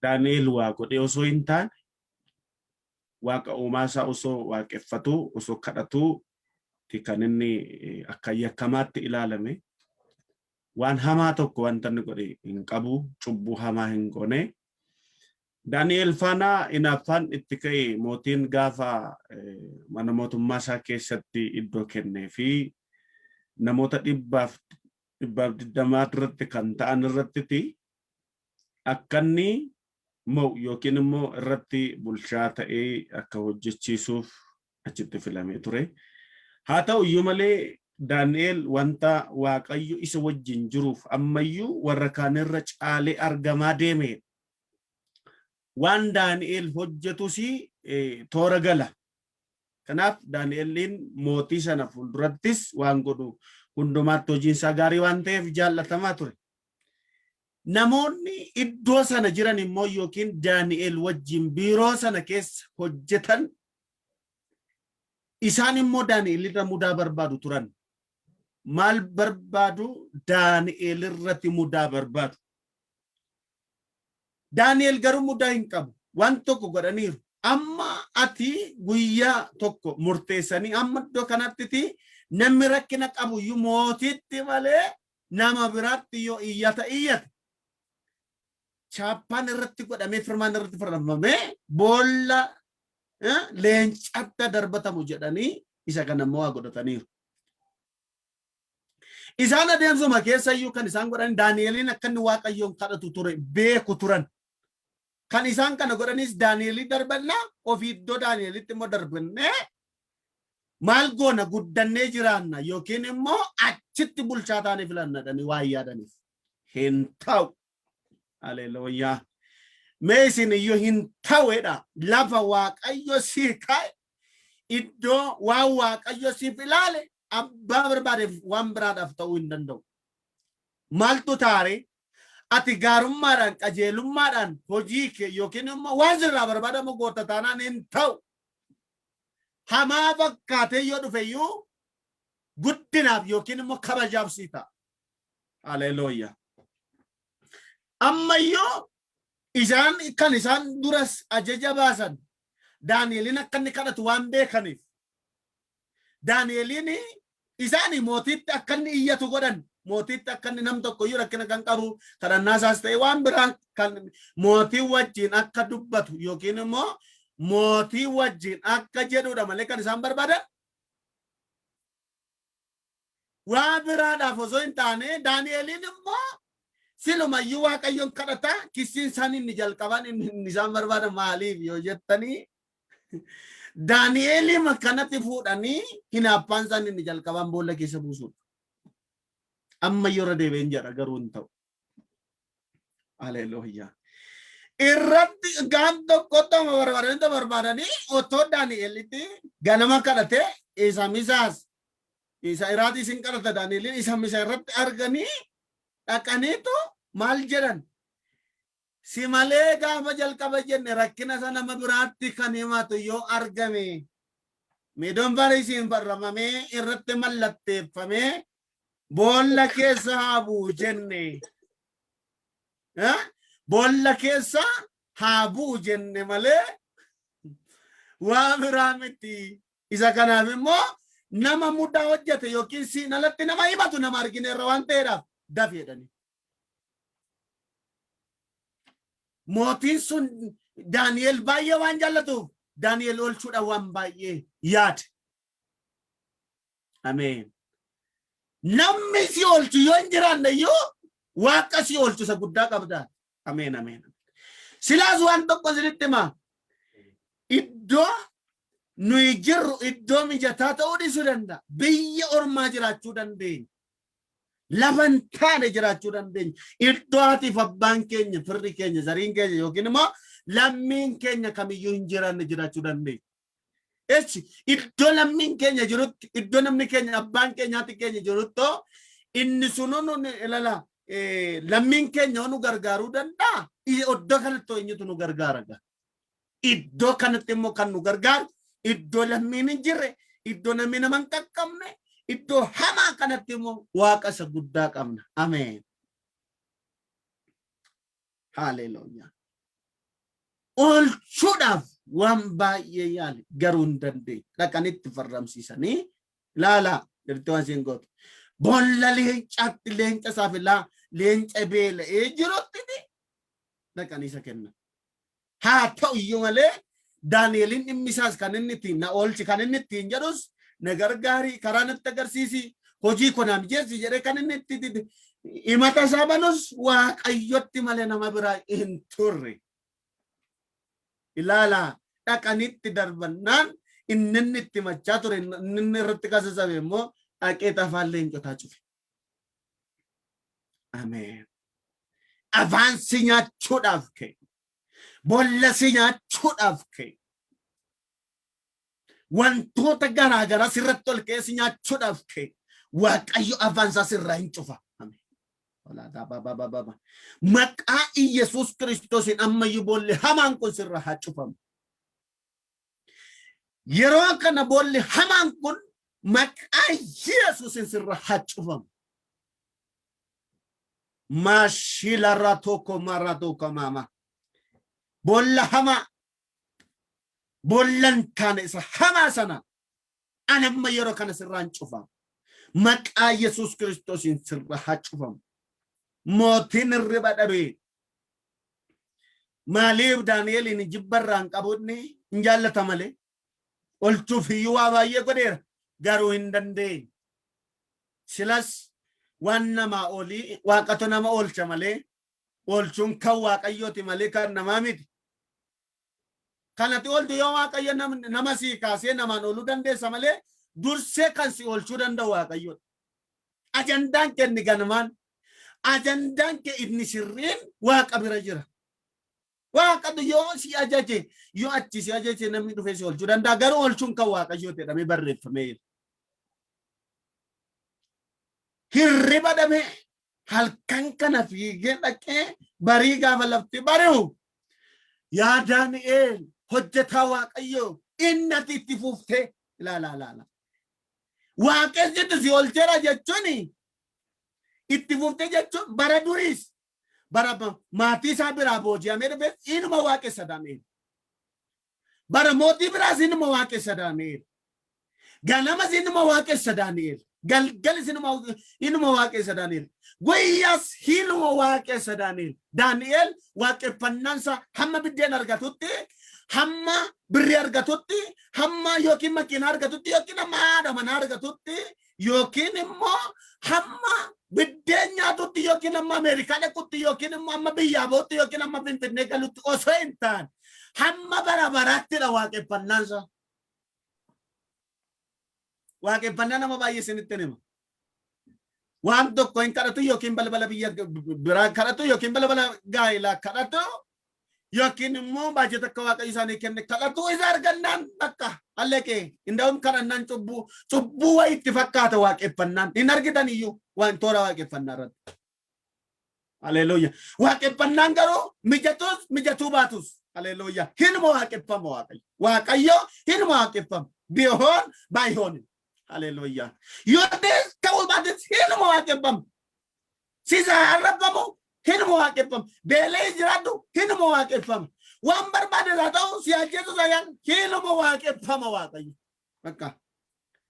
Daani'el waa godhee osoo hin taane, Waaqa uumaa isaa osoo waaqeffatuu, osoo kadhatuu ti kan inni akka yakkamaatti ilaalame. Waan hamaa tokko wanta inni godhe hin qabu, cubbuu hamaa hin goone. Daani'el faana hinaaffaan itti ka'e mootiin gaafa mana mootummaa isaa keessatti iddoo kennee fi namoota 120 duratti kan ta'an irrattiti akka inni mo'u yookiin immoo irratti bulchaa ta'ee akka hojjechiisuuf achitti filamee ture. Haa ta'u iyyuu malee Daani'el wanta Waaqayyo isa wajjin jiruuf ammayyuu warra kaanirra caalee argamaa deeme. Waan Daani'el hojjetus toora gala. Kanaaf Daani'eliin mootii sana fuuldurattis waan godhu hundumaatti hojiin isaa gaarii waan ta'eef jaallatamaa ture. Namoonni iddoo sana jiran immoo yookiin Daani'el wajjin biiroo sana keessa hojjetan isaan immoo Daani'el irra mudaa barbaadu turan. Maal barbaadu? Daani'el irratti mudaa barbaadu. Daani'el garuu mudaa hin qabu. Waan tokko godhaniiru. Amma ati guyyaa tokko murteessanii amma iddoo kanattiti namni rakkina qabu iyyuu mootiitti malee nama biraatti yoo iyyata iyyate chaappaan irratti godhamee firmaan irratti firmamee boolla leencatti darbatamu jedhanii isa kana immoo waa godhataniiru. Isaan adeemsuma keessa iyyuu kan isaan godhan Daani'eliin akka inni Waaqayyoon kadhatu ture beeku turan. Kan isaan kana godhanis Daani'elii darbannaa ofii iddoo Daani'elitti immoo darbannee maal goona guddannee jiraanna yookiin immoo achitti bulchaa taanee filanna jedhanii waan yaadaniif. Hin ta'u. Haleluuyaa. Mee isin iyyuu hin ta'uedha. Lafa Waaqayyo sii kaa'e iddoo waan Waaqayyo siif ilaale abbaa barbaadeef waan biraadhaaf ta'uu hin danda'u. Maaltu taare ati gaarummaadhaan qajeelummaadhaan hojii kee yookiin immoo waan sirraa barbaadamu goota taanaan hin ta'u. Hamaa fakkaatee yoo dhufe iyyuu guddinaaf yookiin immoo kabajaaf sii ta'a. Haleluuyaa. Ammayyuu isaan kan isaan duras ajaja baasan Daani'eliin akka inni kadhatu waan beekaniif Daani'eliin isaan mootiitti akka inni iyyatu godhan, mootiitti akka inni nam tokko iyyuu rakkina kan qabu kadhannaa isaas ta'e waan biraa kan mootii wajjin akka dubbatu yookiin immoo mootii wajjin akka jedhudha malee kan isaan barbaadan waa biraadhaaf osoo hin taane Daani'eliin immoo silumayyuu Waaqayyoon kadhata. Kissiin isaan inni jalqaban inni isaan barbaadan maaliif yoo jettanii, Daani'eliin akkanatti fuudhanii hinaaffaan isaan inni jalqaban boolla keessa buusuudha. Amma yeroo deebi'een jedha garuu hin ta'u. Haleluuyaa. Irratti gaan tokko tokko barbaadanii barbaadanii otoo Daani'elitti ganama kadhatee isa misaas isa iraatii isin kadhata Daani'eliin isa misa irratti arganii dhaqaniitu maal jedhan, si malee gaafa jalqaba jenne rakkina isa nama biraatti kan himatu yoo argame Meedoon Farisiin farramamee irratti mallatteeffamee boolla keessa haa bu'u jenne. Boolla keessa haa bu'u jenne malee waa biraa miti. Isa kanaaf immoo nama mudaa hojjete yookiin siin alatti nama himatu nama argineerra waan ta'eedhaaf dafi jedhanii. Mootiin sun Daani'el baay'ee waan jaallatuuf Daani'el oolchuudhaan waan baay'ee yaade. Ameen. Namni si oolchu yoo hin jiraanne iyyuu Waaqa si oolchu isa guddaa qabdaa. Ameen ameen. Silaas waan tokko isinitti himaa. Iddoo nuyi jirru iddoo mijataa ta'uu dhiisuu danda'a. Biyya ormaa jiraachuu dandeenya. Lafa hin taane jiraachuu dandeenya. Iddoo haatiif abbaan keenya, firri keenya, zariin keenya yookiin immoo lammiin keenya kamiyyuu hin jiraanne jiraachuu dandeenya. Echi iddoo lammiin keenya jirutti, iddoo namni keenya, abbaan keenya, haati keenya jirutti inni sunuu nu ilala lammiin keenya nu gargaaruu danda'a. Iddoo kanatti eenyutu nu gargaara gaa? Iddoo kanatti immoo kan nu gargaaru iddoo lammiin hin jirre, iddoo namni nama hin qaqqabne, iddoo hamaa kanatti immoo Waaqa isa guddaa qabna. Ameen. Haleluuyaa. Oolchuudhaaf waan baay'ee yaale, garuu hin dandeenye. Dhaqanitti farramsiisanii ilaalaa jirti waan isheen gootu. Boolla leencaatti, leenca isaaf ilaa leenca beela'ee jirutti dhaqanii isa kennan. Haa ta'u iyyuu malee, Daani'eliin dhimmi isaas kan inni ittiin na oolchi kan inni ittiin jedhus, na gargaarii, karaa natti agarsiisi, hojii koo naa mijeessi jedhee kan inni itti himata isaa banus Waaqayyotti malee nama biraa hin turre. Ilaalaa, dhaqanitti darbannaan inni itti machaa ture, inni irratti kasasame immoo dhaqee afaan leencotaa cufe. Ameen. Afaan si nyaachuudhaaf ka'e. Boolla si nyaachuudhaaf ka'e. Wantoota garaa garaa sirratti ol ka'ee si nyaachuudhaaf ka'e. Waaqayyo afaan isaa sirraa hin cufa. Ameen. Maqaa Iyyasuus Kiristoosiin ammayyuu boolli hamaan kun sirraa haa cufamu. Yeroo kana boolli hamaan kun maqaa Yesuusin sirra haa cufamu. Maashilarra tokko marra tokko maama. Boolla hamaa, boolla hin taane, isa hamaa sana an amma yeroo kana sirraan cufa. Maqaa Yesuus Kiristoosiin sirra haa cufamu. Mootiin hirriba dhabee. Maaliif? Daani'eliin jibbarraa hin qabunni, hin jaallata malee. Olchuuf iyyuu waa baay'ee godheera. Garuu hin dandeenye. Silas waan namaa olii Waaqatu nama oolcha malee, oolchuun kan Waaqayyooti malee kan namaa miti. Kanati ooltu yoo Waaqayyo nama sii kaasee namaan ooluu dandeessa malee, dursee kan si oolchuu danda'u Waaqayyoodha. Ajandaan kenni ganamaan, ajandaan kee inni sirriin Waaqa bira jira. Waaqatu yoo si ajaje, yoo achi si ajaje, namni dhufee si oolchuu danda'a. Garuu oolchuun kan Waaqayyooti jedhamee barreeffameera. Hirriba dhabee halkan kana fiigee dhaqee barii gaafa lafti bari'u, "Yaa Daani'eel, hojjetaa Waaqayyoo, inni ati itti fuuftee ilaala ilaala. Waaqessitu si oolcheera," jechuun itti fuuftee jechuun bara duriis, bara maatii isaa biraa booji'amee dhufes inuma waaqessa Daani'eel. Bara mootii biraas inuma waaqessa Daani'eel. Ganamas inuma waaqessa Daani'eel. Galgalis inuma waaqessa Daani'eel. Guyyaas inuma waaqessa Daani'eel. Daani'eel waaqeffannaansa hamma biddeen argatutti, hamma birrii argatutti, hamma yookiin makiinaa argatutti, yookiin hamma haadha manaa argatutti, yookiin immoo hamma biddeen nyaatutti, yookiin hamma Ameerikaa dhaqutti, yookiin immoo hamma biyyaa ba'utti, yookiin hamma Finfinnee galutti osoo hin taane, hamma bara baraattidha waaqeffannaansa. Waaqeffannaa nama baay'ee isinitti hima. Waan tokko hin kadhatu, yookiin balbala biyya biraa kadhatu, yookiin balbala gaa'elaa kadhatu, yookiin immoo baajata akka Waaqayyo isaanii kenne kadhatu. Isa argannaan bakka alleqee inda'um kadhannaan cubbuu wayii itti fakkaata. Waaqeffannaan hin argitan iyyuu waan toora waaqeffannaa irratti. Haleluuya. Waaqeffannaan garuu mijatus mijatuu baatus. Haleluuya. Hinuma waaqeffama Waaqayyo. Waaqayyo hinuma waaqeffama. Bihoon baayihoon. Haleluuya. Yoo ta'es ta'uu baates hinuma waaqeffama. Sisa arrabbamu hinuma waaqeffama. Beelee jiraadhu hinuma waaqeffama. Waan barbaade haa ta'u, si ajjeesu saayaan hinuma waaqeffama Waaqayyo. Bakka.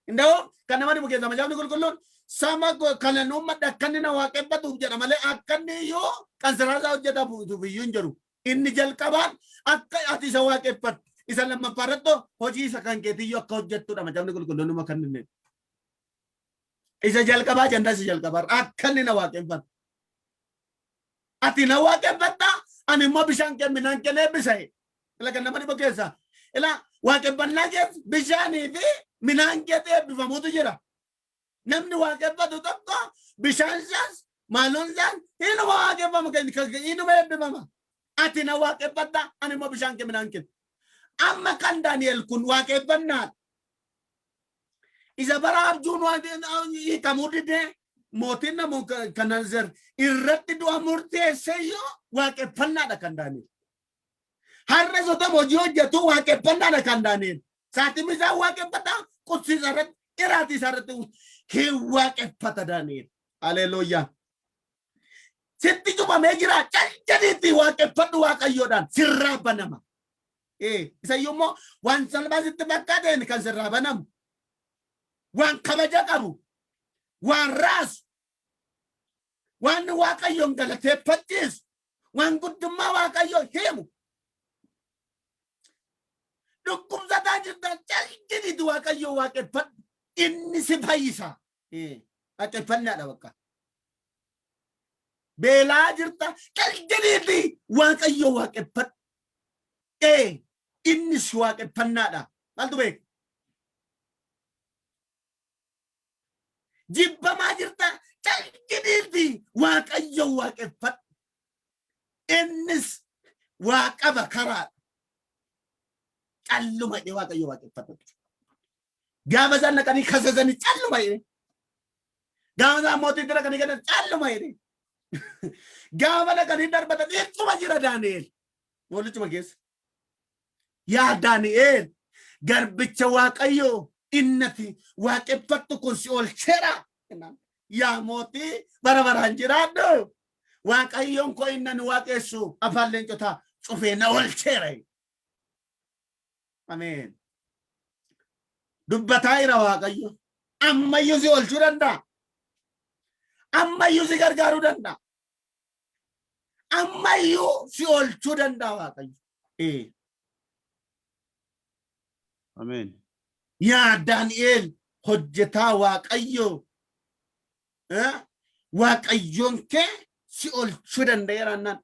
Inda'u kan nama dhibu keessa Macaafni Qulqulluun sama kana uummadhe akka inni na waaqeffatuuf jedha malee akka inni iyyuu qansiraasaa hojjetuuf iyyuu hin jedhu. Inni jalqabaan akka ati isa waaqeffattu, isa lammaffaa irratti hojii isa kan keetiyyuu akka hojjettudha Macaafni Qulqulluun numa kan inni. Isa jalqabaa ajandaa isa jalqabaa akka inni na waaqeffatu. Ati na waaqeffatta, ani immoo bishaan kee midhaan kee eebbisa. Ila kan nama dhibu keessa. Ila waaqeffannaa keessa bishaanii fi midhaan keetti eebbifamuutu jira. Namni waaqeffatu tokko bishaan isaas maaloon isaas inuma waaqeffamu, inuma eebbifama. Ati na waaqeffatta, ani immoo bishaan kee midhaan kee. Amma kan Daani'el kun waaqeffannaadha. Isa bara abjuun hiikamuu didee mootiin Nabukadanazar irratti du'a murteesse iyyuu waaqeffannaadha kan Daani'el. Har'a sotam hojii hojjetu waaqeffannaadha kan Daani'el. Saatiin isaa waaqeffata, qubsi isaa irratti, iraatii isaa irratti hin waaqeffata Daani'el. Haleluuyaa. Sitti cufamee jira, caccadiitti waaqeffadhu, Waaqayyoodhaan sirraa banama. Isayyuu immoo waan salphaa sitti fakkaateen kan sirraa banamu. Waan kabaja qabu. Waan raasu. Waan Waaqayyoon galateeffachiisu. Waan guddummaa Waaqayyoo himu. Dhukkubsataa jirtan calqiniiti Waaqayyoo waaqeffadhu. Inni si fayyisa. Waaqeffannaadha bakka. Beelaa jirta calqiniiti Waaqayyoo waaqeffadhu. Inni si waaqeffannaadha. Maaltu beeka? Jibbamaa jirta calqiniiti Waaqayyoo waaqeffadhu. Innis waa qaba karaadha. Calluma jedhee Waaqayyo waaqeffadhu. Gaafa isaan dhaqanii kasasanii calluma jedhee. Gaafa isaan mootiitti dhaqanii gadan calluma jedhee. Gaafa dhaqanii darbatan ittuma jira Daani'el. Moolichuma keessa. Yaa Daani'el, garbicha Waaqayyoo innati waaqeffattu kun si oolcheera. Yaa mootii bara baraan jiraadhu. Waaqayyoon koo inni ani waaqessu afaan leencotaa cufee na oolcheera. Ameen. Dubbataa jira Waaqayyo. Ammayyuu si oolchuu danda'a. Ammayyuu si gargaaruu danda'a. Ammayyuu si oolchuu danda'a Waaqayyo. Ameen. Yaa Daani'eel, hojjetaa Waaqayyoo, Waaqayyoon kee si oolchuu danda'eera jennaan.